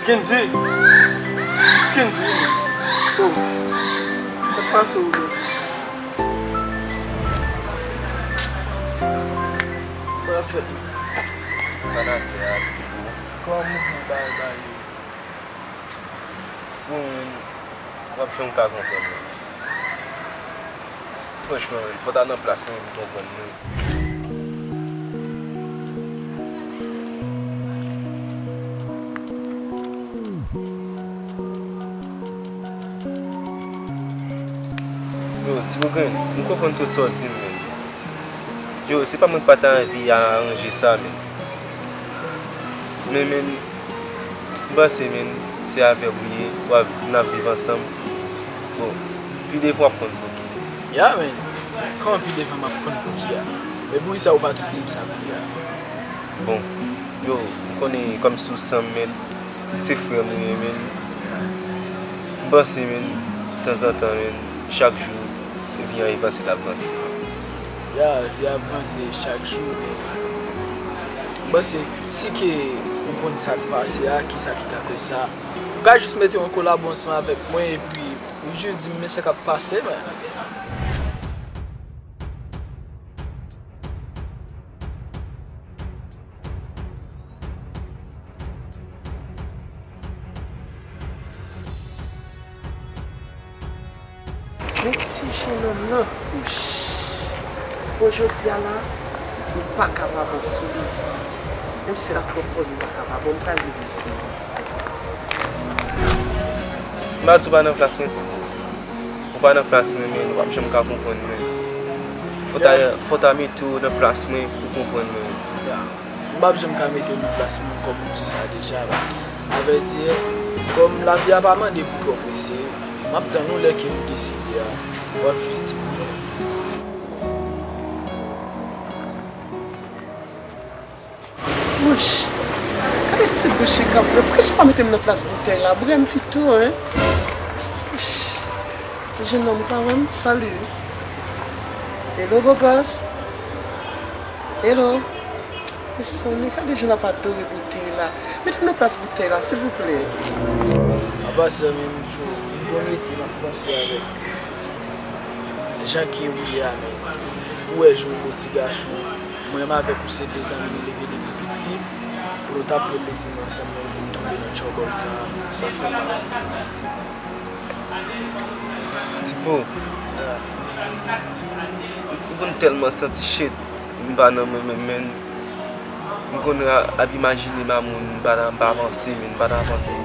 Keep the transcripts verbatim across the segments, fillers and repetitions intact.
Kendy! Kendy! Oh, sa k pase w jodi? Sa ap fèt menm? Panatè a, Ti Pou. Kòman w bay bagay yo? Ti Pou, menm, w ap janm ka konprann mwen. Franchman, menm, fò w ta nan plas mwen pou w konprann mwen. Yo, Ti Pou, m konprann tout sa w di m, menm. Yo, se pa mwen k pa ta anvi aranje sa, menm. Men, menm, m panse, menm, se avè w li ye, w ap, n ap viv ansanm. Bon, pi devan w ap konn pou ki. Ya, menm. Kòman pi devan m ap konn pou ki a? Men poukisa ou pa tou di m sa kounye a? Bon, yo, m konnen kòmsi w san m, menm. Se frè m ou ye, menm. M panse, menm, tanzantan, menm, chak jou, vi an e vanse, l ap vanse. Ya, vi ap vanse chak jou, men m panse, si ke ou konn sa k pase a, kisa ki ka koz sa, ou ka jis mete yon kolabo ansanm avèk mwen, epi ou jis di m, men sa k ap pase, men. Men ti jenòm nan, wouch. Bon, jodi a la, m pa ka pa bon sou li. Menm si l ap pran pòz, m pa ka pa bon, m pral rive sou li. M pa di w pa nan plas mwen, Ti Pou. Ou pa nan plas mwen, men w ap janm ka konprann mwen. Fò ta, fò ta mete w nan plas mwen pou konprann mwen. Ya. M p ap janm ka mete w nan plas mwen ankò pou di sa deja, la. Avèdi, kòm lavi a pa mande pou twò prese, m ap tann ou lè ke ou deside a. W ap jis di pou mwen. Wouch! Gade ti bouch li k ap ble. Poukisa w pa mete m nan plas boutèy la? Bre m pito, en. Ti jennonm ka wè m? Salut. Hello, beau gosse. Hello. Mezanmi, gade jan l ap adore boutèy la. Mete m nan plas boutèy la, silvouplè. Apa sa menm, m sou, m konn rete m ap panse avèk jan ke ou ye a menm. Ou wè jan w bo ti gason. Mwen menm avèk ou se de zanmi nou leve depi piti, pou nou t ap pran plezi nou ansanm, men nou vin tonbe nan tchòbòl sa, sa fè m mal anpil. Ti Pou, m konn tèlman santi shit, m pa nan mwen menm, men m konn a-, ap imajine m a moun, m pa ta, m pa panse, men m pa ta panse.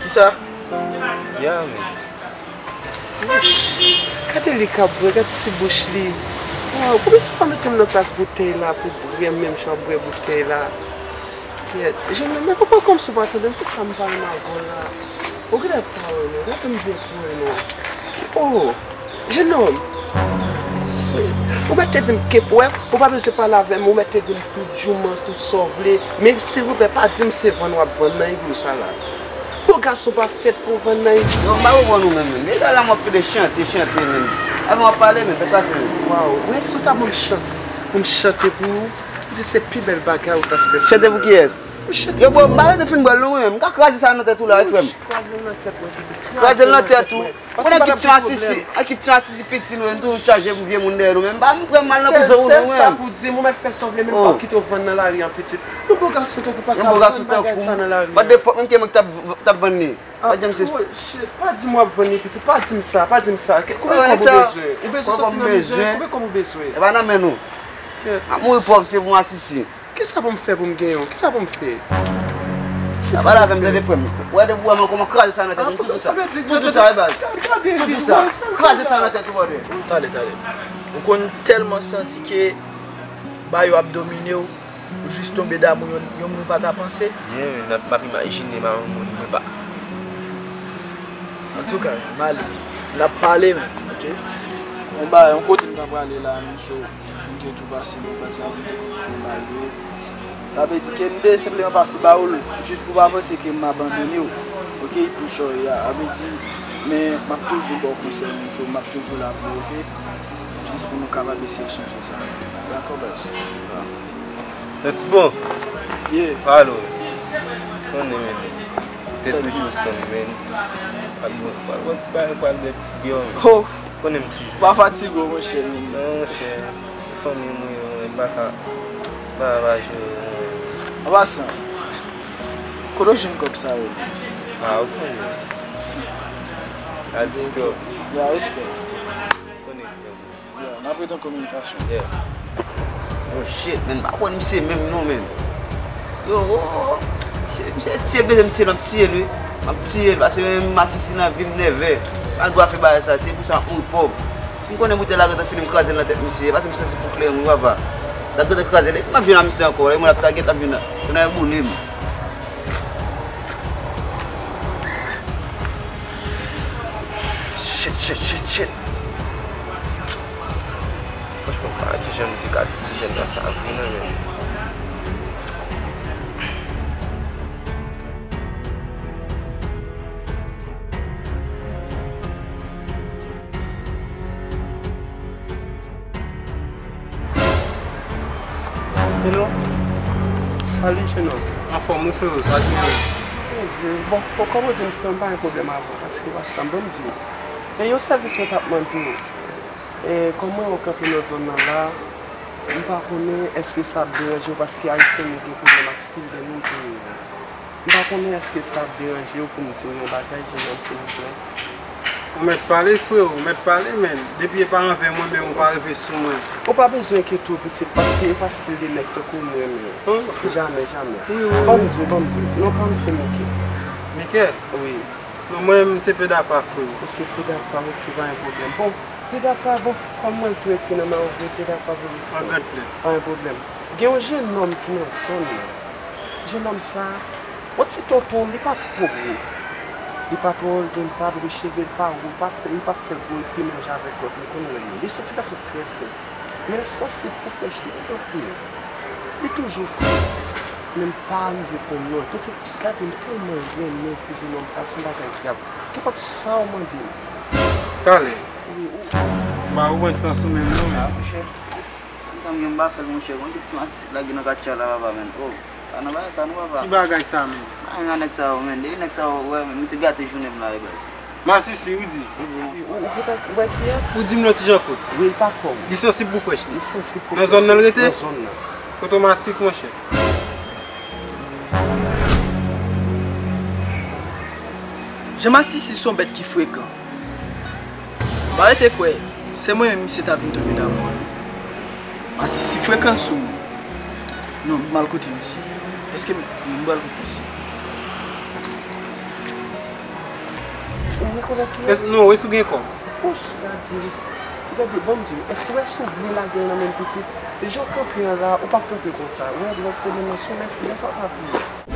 Kisa? Ya, men. Wouch! Gade li k ap bwè, gad ti bouch li. Waw, poukisa w pa mete m nan plas boutèy la pou bwè m menm jan w ap bwè boutèy la? Kèt, jennonm, men konprann kòmsi w pa tande m, se sa m pa renmen avè w la. Ou genlè pa renmen, gade m byen pou renmen w. Oh, jennonm. Ou mèt te di m ke pou wè, ou pa bezwen pale avè m, ou mèt te di m tout joumans, tout sa w vle. Men silvouplè, pa di m se vann w ap vann nan iglo sa la. Bon gason pa fèt pou vann nan iglo. Yo, m pa konprann ou menm, menm. Deja la m ap pede chante, chante menm. Avan w ap pale menm, fè pase menm. Waw, wi, si w ta ban m chans pou m chante pou ou, m di se pi bèl bagay ou ta fè pou mwen. Chante pou kiyès? Yo, bro, m pa rete fin bwè l non, mwen menm. M ka kraze sa nan tèt ou la, wi, frè m. Kraze l nan tèt mwen, pitit. Kraze l nan tèt ou. Konnen ki ti masisi, a ki ti masisi piti nou, nou toujou chaje pou vye moun dèyè nou, men m pa m pran mal nan prizon ou non, mwen menm. Sèl sa pou di m, ou mèt fè sa w vle, men m p ap kite w vann nan lari an, pitit. Yon bo gason tankou pa ka vann bagay sa nan lari an. What the fuck, menm ke mwen ki t ap, t ap vann li. Pa janm se. Oh, shit, pa di m w ap vann li, pitit, pa di m sa, pa di m sa. Konbyen kòb ou bezwen? Ou bezwen soti nan mizè? Konbyen kòb ou bezwen? E pa nan men nou. M ap mouri pòv, se pou masisi. Kisa pou m fè pou m genyen w? Kisa pou m fè? Sa pale avè m, tande, frè m. Wè, depi w wè m, kòman kraze sa nan tèt ou, m tou di sa. M tou di sa, wi, baz. M tou di sa. Kraze sa nan tèt ou, brother. Tande, tande. Ou konn tèlman santi ke ba yo ap domine w, ou jis tonbe damou yon, yon moun ou pa ta panse. Byen, m ap, m ap imajine m a yon moun mwen pa. Antouka, m ale. N ap pale, men, oke? Yon bagay, yon kote m ta prale la, men, so. M te tou pase nan baz la pou m te konn kòman bagay yo ye. Sa vle di ke m te senpleman pase ba ou l, jis pou w pa panse ke m abandone w. Ok, pou sa w ye a, a vle di, men m ap toujou ba w konsèy, menm si m ap toujou la pou ou, ok? Jis pou nou kapab eseye chanje sa. Dakò, baz? Let's go! Yeah. Alo. Konnen, men. Te toujou sanm, men. Pral bon, pral bon ti bagay, pral bèl ti byò. Oh! Konnen m toujou. Pa fatige w, monchè, men. Non, monchè. Fanmi mwen, mwen pa ka, pa, pa jwe, mwen. An pasan, kote w jwenn kòb sa yo? Ah, ou konnen. A distrè w. Ya, respè. Konnen, frè m. Ya, n ap rete an kominikasyon. Yeah. Oh shit, man, m pa konn misye menm non, man. Yo, oh, oh, oh. Misye, misye tiye l, bezwen m tiye l, m ap tiye l, wi. M ap tiye l, paske menm masisi nan vi m nève. Pa dwa fè bagay sa, se pou sa m ap mouri pòv. Si m konnen boutèy la gentan fini, m kraze l nan tèt misye, paske m santi pou kleren, wi, papa. La gentan kraze l, m ap jwenn a misye ankò, lè mwen ap taget, l ap jwenn a, jwenn a boule m. Shit, shit, shit, shit. Franchman, m pa wè kijan m te ka di ti jèn nan sa vre non, men. Hello. Salut, jenòm. Anfòm, wi, frero, sa ki gen? Bondye, bon, bon, kòman di m, frè m, pa gen pwoblèm avè w, paske pa sa m ban m di w. E yon sèvis mwen t ap mande w. E, kòm mwen wè w kanpe nan zòn nan la, m pa konnen èske sa ap deranje w, paske ayisyen nou gen pwoblèm ak stil de nou tou. M pa konnen èske sa ap deranje w pou m di w yon bagay, jenòm, silvouplè? Ou mèt pale, frero, ou mèt pale, men. Depi e pa anvè mwen, men ou pa rive sou mwen. Ou pa bezwen enkyete w, pitit, paske e pa stil de nèg tankou w m renmen. Jamè, jamè. Wi, wi, wi. Ban m di w, ban m di w. Non pa m se Mike. Mike? Wi. Non, mwen, m se Pedapa, frero. Ou se Pedapa, ok, pa gen pwoblèm. Bon, Pedapa, bon, kòm mwen tou ekri nan men w vre, Pedapa, bon. An grandèt. Pa gen pwoblèm. Gen yon jenòm ki nan zòn nan. Jenòm sa, yon ti tonton, li pa twò gwo. Li pa twò old, li pa, li cheve l pa wo, li pa fè, li pa fè gwo, li pi manje avèk lòt, li konn renmen. Li se yon ti gason trè senp. Men l sansib pou frèch li anpil. Li toujou fè. Men m pa rive konn non l. Pitit, gade m tèlman renmen ti jenòm sa, se yon bagay grav. Kenpòt sa w mande m. Talè. Wi, ou. M pa konprann sans ou menm non. Ah, monchè. Antann m pa fè l, monchè. Gon kèk ti masisi lage nan katye a la, papa, men. Oh, pa nan bagay sa non, papa. Ki bagay sa menm? Pa nan nèg sa yo, men. Depi nèg sa yo, wè, men, misye gate jounen m la, wi, baz. Masisi, ou di? Ou, ou, ou gentan wè kiyès? Ou di m non ti jan kout. Wi, l pa twò. Li sansib pou frèch li. Li sansib pou frèch li. Nan zòn nan l rete? Nan zòn nan. Otomatik, monchè. Jan masisi se yon bèt ki frekan. M pa rete kwè, se mwen menm misye ta vin tonbe damou an non. Masisi frekan sou mwen. Non, m al kote misye. Èske m, m pral kote misye. Ou rekonèt li? Èske, non, èske ou gen kòb? Wouch, gade. Gade, ban m di w, èske w wè si w vle lage l nan men m pitit? Jan w kanpe an la, ou p ap kanpe konsa. Ou wè lòt semèn nan, si w mèsi, lè sa w pa vle.